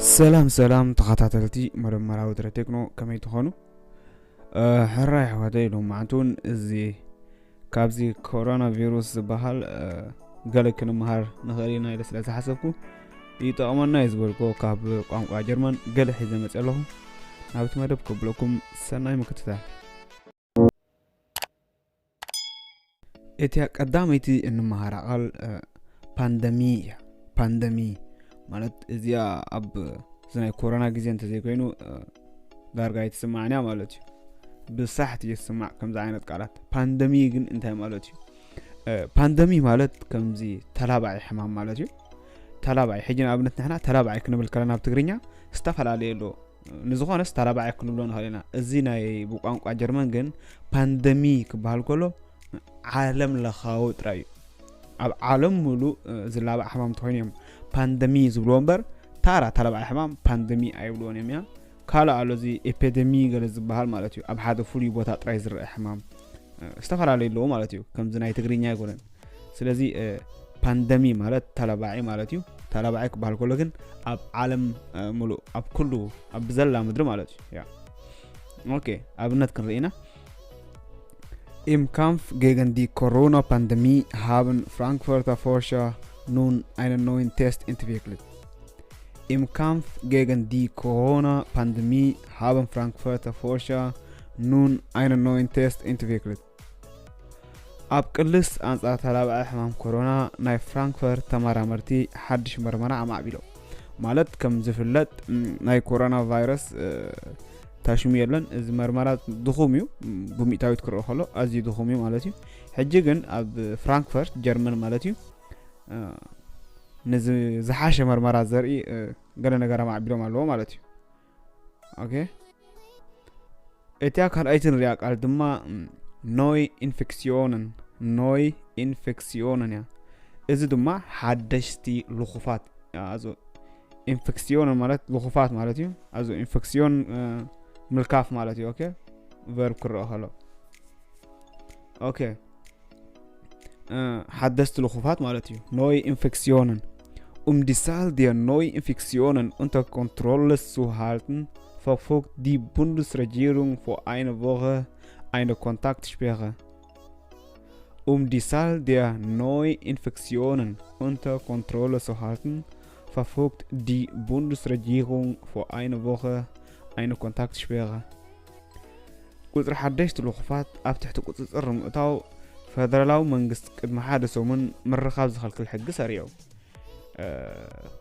ሰላም ሰላም ተኸታተልቲ መደመራዊ ትረ ቴክኖ፣ ከመይ ትኾኑ? ሕራይ ኣሕዋተይ፣ ሎማዓንቲ እውን እዚ ካብዚ ኮሮና ቪሩስ ዝበሃል ገለ ክንምሃር ንኽእል ኢና ኢለ ስለ ዝሓሰብኩ፣ ይጠቕመና እዩ ዝበልኩ ካብ ቋንቋ ጀርመን ገለ ሒዘ መፅእ ኣለኹ። ናብቲ መደብ ከብለኩም ሰናይ ምክትታል። እቲያ ቀዳመይቲ እንመሃራ ቃል ፓንደሚ እያ። ፓንደሚ ማለት እዚኣ ኣብ ናይ ኮሮና ግዜ እንተዘይኮይኑ ዳርጋ ኣይትስማዕን እያ ማለት እዩ። ብሳሕት እየ ዝስማዕ ከምዚ ዓይነት ቃላት። ፓንደሚ ግን እንታይ ማለት እዩ? ፓንደሚ ማለት ከምዚ ተላባዒ ሕማም ማለት እዩ። ተላባዒ፣ ሕጂ ንኣብነት ንሕና ተላባዒ ክንብል ከለና ኣብ ትግርኛ ዝተፈላለየ ኣሎ። ንዝኾነስ ተላባዒ ክንብሎ ንኽእል ኢና። እዚ ናይ ብቋንቋ ጀርመን ግን ፓንደሚ ክበሃል ከሎ ዓለም ለኻዊ ጥራይ እዩ። ኣብ ዓለም ሙሉእ ዝላባዕ ሕማም ተኾይኑ እዮም ፓንደሚ ዝብልዎ እምበር፣ ታራ ተላባዒ ሕማም ፓንደሚ ኣይብልዎን እዮም እያ። ካልእ ኣሎ፣ እዚ ኤፒደሚ ገለ ዝበሃል ማለት እዩ። ኣብ ሓደ ፍሉይ ቦታ ጥራይ ዝረአ ሕማም ዝተፈላለዩ ኣለዎ ማለት እዩ። ከምዚ ናይ ትግርኛ ኣይኮነን። ስለዚ ፓንደሚ ማለት ተላባዒ ማለት እዩ። ተላባዒ ክበሃል ከሎ ግን ኣብ ዓለም ሙሉእ፣ ኣብ ኩሉ፣ ኣብ ብዘላ ምድሪ ማለት እዩ። ያ ኦኬ፣ ኣብነት ክንርኢ ኢና። Im Kampf gegen die Corona-Pandemie haben Frankfurter Forscher nun einen neuen Test entwickelt. Im Kampf gegen die Corona-Pandemie haben Frankfurter Forscher nun einen neuen Test entwickelt. ኣብ ቅልስ ኣንጻር ተላባዒ ሕማም ኮሮና ናይ ፍራንክፈርት ተመራመርቲ ሓድሽ መርመራ ኣማዕቢሎም። ማለት ከም ዝፍለጥ ናይ ኮሮና ቫይረስ ታሽሙ የለን። እዚ መርመራ ድኹም እዩ፣ ብሚእታዊት ክረኦ ከሎ ኣዝዩ ድኹም እዩ ማለት እዩ። ሕጂ ግን ኣብ ፍራንክፈርት ጀርመን ማለት እዩ፣ ንዚ ዝሓሸ መርመራ ዘርኢ ገለ ነገር ኣማዕቢሎም ኣለዎ ማለት እዩ። ኦኬ፣ እቲያ ካልኣይቲ ንሪኣ ቃል ድማ ኖይ ኢንፌክሲዮንን፣ ኖይ ኢንፌክሲዮንን እያ። እዚ ድማ ሓደሽቲ ልኹፋት። ኣዞ ኢንፌክሲዮንን ማለት ልኹፋት ማለት እዩ። ኣዞ ኢንፌክሲዮን ምልካፍ ማለት እዩ። ኦኬ፣ ቨርብ ክረኦ ከሎ። ኦኬ፣ ሓደስቲ ልኹፋት ማለት እዩ። ኖይ ኢንፌክሲዮንን። Um die Zahl der Neuinfektionen unter Kontrolle zu halten, verfügt die Bundesregierung für eine Woche eine Kontaktsperre. Um die Zahl der Neuinfektionen unter Kontrolle zu halten, verfügt die Bundesregierung für eine Woche eine Kontaktsperre. ቁጽሪ ሓደሽቲ ልኹፋት ኣብ ትሕቲ ቁጽጽር ንምእታው ፈደራላዊ መንግስቲ ቅድሚ ሓደ ሰሙን ምርኻብ ዝኸልክል ሕጊ ሰሪዑ።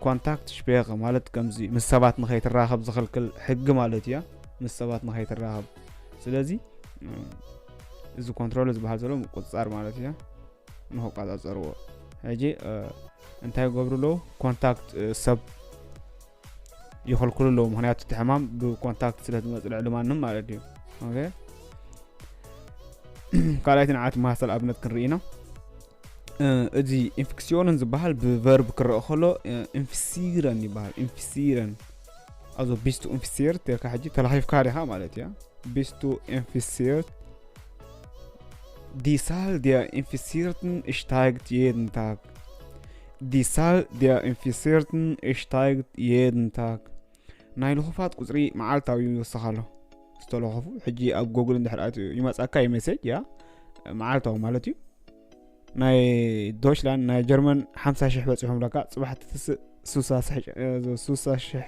ኮንታክት ሽፔረ ማለት ከምዚ ምስ ሰባት ንኸይትራኸብ ዝኸልክል ሕጊ ማለት እያ። ምስ ሰባት ንኸይትራኸብ። ስለዚ እዚ ኮንትሮል ዝበሃል ዘሎ ምቁጽጻር ማለት እያ። ንክቆጻጸርዎ። ሕጂ እንታይ ይገብሩ ኣለዉ? ኮንታክት ሰብ ይኸልክሉ ኣለዉ። ምክንያቱ እቲ ሕማም ብኮንታክት ስለ ዝመጽእ ልዕሊ ማንም ማለት እዩ። ኦኬ፣ ካልኣይቲ ንዓት ማስተል ኣብነት ክንርኢ ኢና። እዚ ኢንፌክሲዮንን ዝበሃል ብቨርብ ክረአ ከሎ ኢንፊሲረን ይበሃል። ኢንፊሲረን፣ ኣዞ ቢስቱ ኢንፊሲርት ኢልካ ሕጂ ተላኺፍካ ዲኻ ማለት እያ። ቢስቱ ኢንፊሲርት። Die Zahl der Infizierten steigt jeden Tag. Die Zahl der Infizierten steigt jeden Tag. ናይ ልኹፋት ቁጽሪ መዓልታዊ ይወስኽ ኣሎ። ዝተለኸፉ ሕጂ ኣብ ጎግል እንድሕር ኣትዩ ይመጻካ እዩ ሜሴጅ፣ ያ መዓልታዊ ማለት እዩ። ናይ ዶችላንድ፣ ናይ ጀርመን ሓምሳ ሽሕ በጺሖም ኣለካ፣ ጽባሕ ትስእ ሱሳ ሽሕ፣ ሱሳ ሽሕ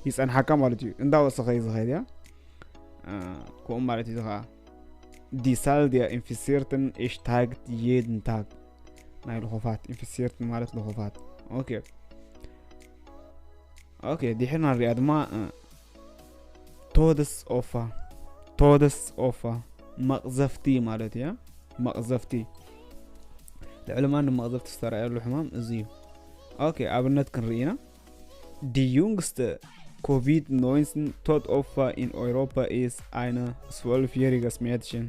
ይጸንሓካ ማለት እዩ። እንዳወሰኸ እዩ ዝኸይድ እያ። ከምኡ ማለት እዩ። እዚ ኸኣ Die Zahl der Infizierten steigt jeden Tag። ናይ ልኹፋት፣ ኢንፊሲርት ማለት ልኹፋት። ኦኬ፣ ኦኬ፣ ድሕርና ንሪኣ ድማ ቶደስ ኦፋ፣ ቶደስ ኦፋ መቕዘፍቲ ማለት እያ። መቕዘፍቲ፣ ልዕሊ ማንም መቕዘፍቲ ዝተረኣየሉ ሕማም እዚ እዩ። ኦኬ፣ ኣብነት ክንርኢ ኢና። Die jüngste Covid-neunzehn Todesopfer in Europa ist ein zwölfjähriges Mädchen.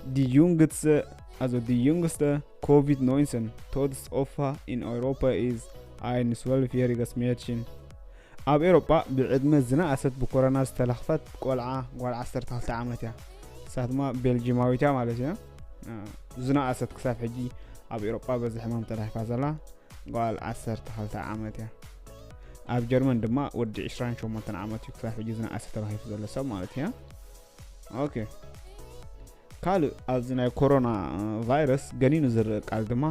Die jüngste, also die jüngste Covid-neunzehn Todesopfer in Europa ist ein zwölfjähriges Mädchen. ኣብ ኤውሮጳ ብዕድመ ዝነኣሰት ብኮሮና ዝተለኽፈት ቆልዓ ጓል ዓሰርተ ክልተ ዓመት እያ። ንሳ ድማ ቤልጂማዊት እያ ማለት እያ። ዝነኣሰት ክሳብ ሕጂ ኣብ ኤውሮጳ በዚ ሕማም ተለኺፋ ዘላ ጓል ዓሰርተ ክልተ ዓመት እያ። ኣብ ጀርመን ድማ ወዲ ዕስራን ሸሞንተን ዓመት እዩ ክሳብ ሕጂ ዝነኣሰ ተባሂፉ ዘሎ ሰብ ማለት እያ። ኦኬ፣ ካልእ ኣብዚ ናይ ኮሮና ቫይረስ ገኒኑ ዝረአ ቃል ድማ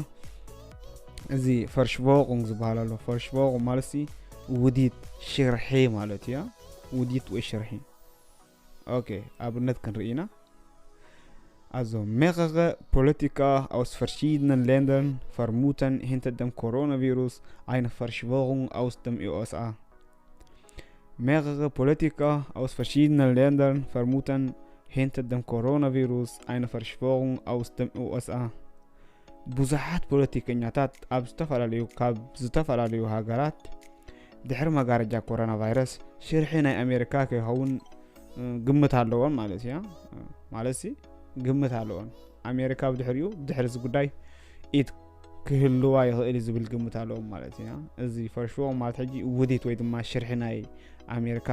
እዚ ፈርሽቮቁንግ ዝበሃል ኣሎ። ፈርሽቮቁንግ ማለት ሲ ውዲት ሽርሒ ማለት እያ። ውዲት ወይ ሽርሒ። ኦኬ፣ ኣብነት ክንርኢ ኢና። Also mehrere Politiker aus verschiedenen Ländern vermuten hinter dem Coronavirus eine Verschwörung aus dem U S A. Mehrere Politiker aus verschiedenen Ländern vermuten hinter dem Coronavirus eine Verschwörung aus dem U S A. ብዙሓት ፖለቲከኛታት ኣብ ዝተፈላለዩ ካብ ዝተፈላለዩ ሃገራት ድሕሪ መጋረጃ ኮሮና ቫይረስ ሽርሒ ናይ ኣሜሪካ ከይኸውን ግምት ኣለዎም ማለት እያ። ማለት ሲ ግምት ኣለዎም ኣሜሪካ ብድሕሪኡ ድሕሪ እዚ ጉዳይ ኢድ ክህልዋ ይኽእል እዩ ዝብል ግምት ኣለዎም ማለት እያ። እዚ ፈርሽዎ ማለት ሕጂ ውዲት ወይ ድማ ሽርሒ ናይ ኣሜሪካ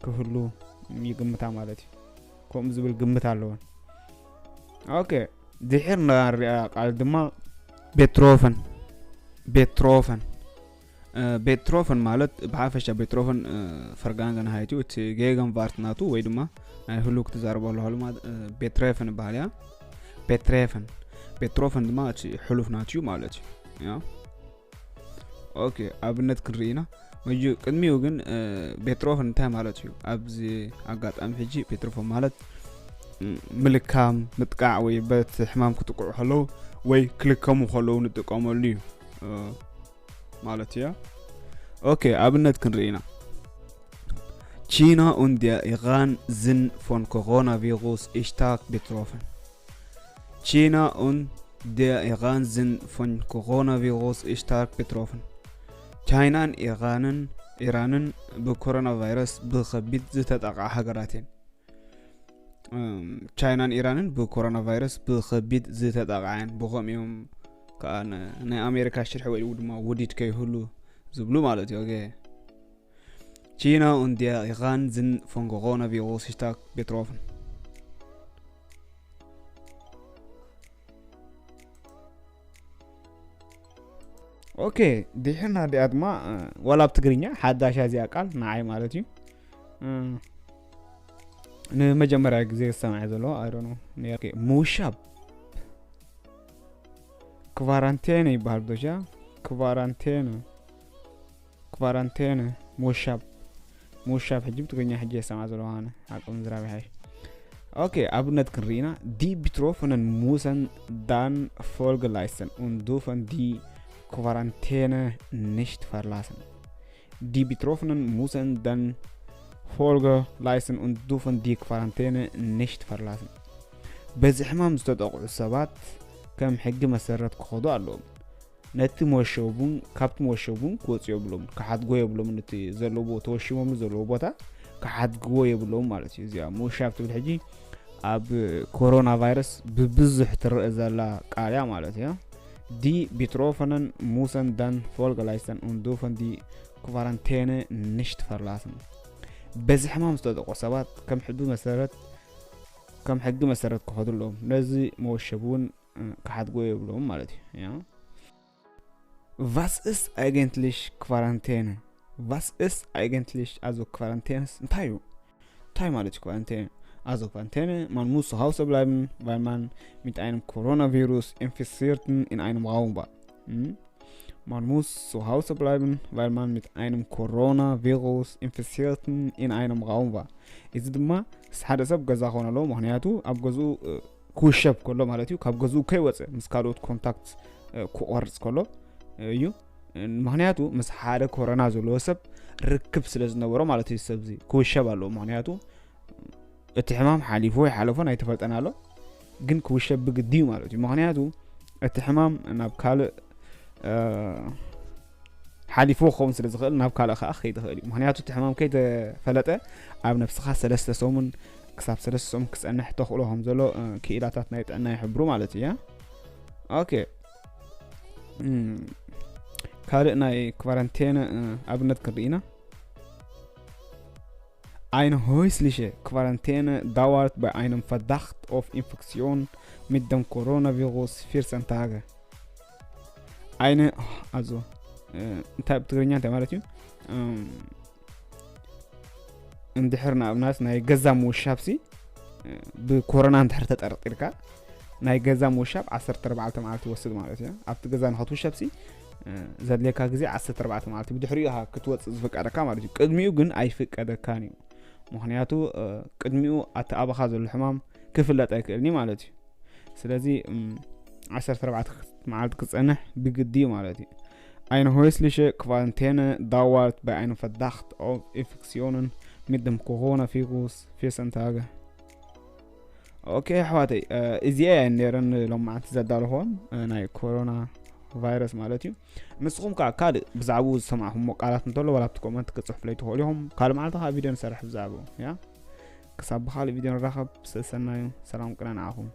ክህሉ ይግምታ ማለት እዩ። ከምኡ ዝብል ግምት ኣለዎን። ኦኬ፣ ድሕር ንሪኣ ቃል ድማ ቤትሮፈን ቤትሮፈን ቤትሮፈን ማለት ብሓፈሻ ቤትሮፈን ፈርጋንገን ሃይት እዩ። እቲ ጌገን ቫርት ናቱ ወይ ድማ ናይ ህሉክ ትዛረበሉ ሆልማ ቤትሬፈን ይበሃል እያ። ቤትሬፈን ቤትሮፈን ድማ እቲ ሕሉፍ ናቱ እዩ ማለት እዩ። ያ ኦኬ፣ ኣብነት ክንርኢ ኢና። መዩ ቅድሚኡ ግን ቤትሮፈን እንታይ ማለት እዩ? ኣብዚ ኣጋጣሚ ሕጂ ቤትሮፈን ማለት ምልካም፣ ምጥቃዕ ወይ በቲ ሕማም ክጥቅዑ ከለዉ ወይ ክልከሙ ከለዉ ንጥቀመሉ እዩ ማለት እያ። ኦኬ፣ ኣብነት ክንርኢ ኢና። China und der Iran sind von Coronavirus stark betroffen. China und der Iran sind von Coronavirus stark betroffen. ቻይናን ኢራንን ኢራንን ብኮሮና ቫይረስ ብኸቢድ ዝተጠቕዓ ሃገራት እየን። ቻይናን ኢራንን ብኮሮና ቫይረስ ብኸቢድ ዝተጠቕዓ እየን። ብኸም እዮም ከዓ ናይ ኣሜሪካ ሽርሒ ወይ ድማ ውዲት ከይህሉ ዝብሉ ማለት እዩ። ኦኬ፣ China und der Iran sind von Coronavirus stark betroffen. ኦኬ፣ ድሕና ዲኣ ድማ ዋላ ኣብ ትግርኛ ሓዳሻ እዚኣ ቃል ንዓይ ማለት እዩ። ንመጀመርያ ግዜ ዝሰምዐ ዘሎ ኣይ ዶንት ኖ። ምውሻብ ክቫራንቴነ ይበሃል ብዶሻ። ክቫራንቴነ ክቫራንቴነ ምውሻብ ምውሻብ ሕጂ ብትግርኛ ሕጂ የሰምዓ ዘለዋ ኣነ ሓቂ ምዝራብ ይሓይሽ። ኦኬ፣ ኣብነት ክንርኢና። Die Betroffenen müssen dann Folgekosten und dürfen die Quarantäne nicht verlassen. Die Betroffenen müssen dann Folgekosten und dürfen die Quarantäne nicht verlassen. በዚ ሕማም ዝተጠቕዑ ሰባት ከም ሕጊ መሰረት ክኸዱ ኣለዎም። ነቲ መወሸቡ እውን ካብቲ መወሸቡ እውን ክወፁ የብሎም፣ ክሓድጎ የብሎም። ነቲ ዘለዎ ተወሽሞም ዘለዎ ቦታ ክሓድግዎ የብሎም ማለት እዩ። እዚኣ ምውሻብ ትብል ሕጂ ኣብ ኮሮና ቫይረስ ብብዙሕ ትረአ ዘላ ቃል እያ ማለት እያ። Die Betroffenen müssen dann Folgekosten und dürfen die Quarantäne nicht verlassen. በዚ ሕማም ዝተጠቆ ሰባት ከም ሕጊ መሰረት ከም ሕጊ መሰረት ክኸዱ ኣለዎም። ነዚ መወሸቡ እውን ክሓድጎ የብሎም ማለት እዩ። Was ist eigentlich Quarantäne? Was ist eigentlich also Quarantäne? እንታይ እዩ? እንታይ ማለት እዩ ኳራንቴን? Also Quarantäne, man muss zu Hause bleiben, weil man mit einem Coronavirus Infizierten in einem Raum war. Man muss zu Hause bleiben, weil man mit einem Coronavirus Infizierten in einem Raum war. እዚ ድማ ሓደ ሰብ ገዛ ክኾን ኣለዎ፣ ምክንያቱ ኣብ ገዝኡ ክውሸብ ከሎ ማለት እዩ። ካብ ገዝኡ ከይወፀ ምስ ካልኦት ኮንታክት ክቆርፅ ከሎ እዩ። ምክንያቱ ምስ ሓደ ኮሮና ዘለዎ ሰብ ርክብ ስለ ዝነበሮ ማለት እዩ። ሰብ እዚ ክውሸብ ኣለዎ፣ ምክንያቱ እቲ ሕማም ሓሊፎ ይሓለፎ ኣይተፈልጠን ኣሎ፣ ግን ክውሸብ ብግዲ እዩ ማለት እዩ። ምክንያቱ እቲ ሕማም ናብ ካልእ ሓሊፎ ክኸውን ስለ ዝኽእል ናብ ካልእ ከዓ ክኸይድ ይኽእል እዩ። ምክንያቱ እቲ ሕማም ከይተፈለጠ ኣብ ነብስኻ ሰለስተ ሰሙን ክሳብ ሰለስተ ሰሙን ክፀንሕ ተኽእሎ ከም ዘሎ ክኢላታት ናይ ጥዕና ይሕብሩ ማለት እዩ። ኦኬ፣ ካልእ ናይ ኳራንቴን ኣብነት ክንርኢ ኢና። Eine häusliche Quarantäne dauert bei einem Verdacht auf Infektion mit dem Coronavirus vierzehn Tage. Eine, also እንታይ ብትግርኛ እንታይ ማለት እዩ? እም፣ እንድሕር ንኣብነት ናይ ገዛ ምውሻብሲ ብኮሮና እንድሕር ተጠርጢርካ ናይ ገዛ ምውሻብ ዓሰርተ ኣርባዕተ መዓልቲ ይወስድ ማለት እዩ። ኣብቲ ገዛ ንኸትውሸብሲ ዘድልየካ ግዜ ዓሰርተ ኣርባዕተ መዓልቲ፣ ብድሕሪኡ ኢኻ ክትወፅእ ዝፍቀደካ ማለት እዩ። ቅድሚኡ ግን ኣይፍቀደካን እዩ። ምክንያቱ ቅድሚኡ ኣቲ ኣባኻ ዘሎ ሕማም ክፍለጥ ኣይክእልኒ ማለት እዩ። ስለዚ ዓሰርተ ኣርባዕተ መዓልቲ ክፀንሕ ብግዲ እዩ ማለት እዩ። Eine häusliche Quarantäne dauert bei einem Verdacht auf Infektionen mit dem Coronavirus vierzehn Tage. ኦኬ ኣሕዋተይ፣ እዚኣ እየን ነይረን ሎማዓንቲ ዘዳለኹወን፣ ናይ ኮሮና ቫይረስ ማለት እዩ። ንስኹም ከዓ ካልእ ብዛዕባኡ ዝሰማዕኹምዎ ቃላት እንተሎ ዋላ ኣብቲ ኮመንት ክፅሕፍለይ ትኽእሉ ኢኹም። ካልእ መዓልቲ ከዓ ቪድዮ ንሰርሕ ብዛዕባኡ። ያ ክሳብ ብኻልእ ቪድዮ ንራኸብ። ሰሰናዩ፣ ሰላም ቅነ ንዓኹም።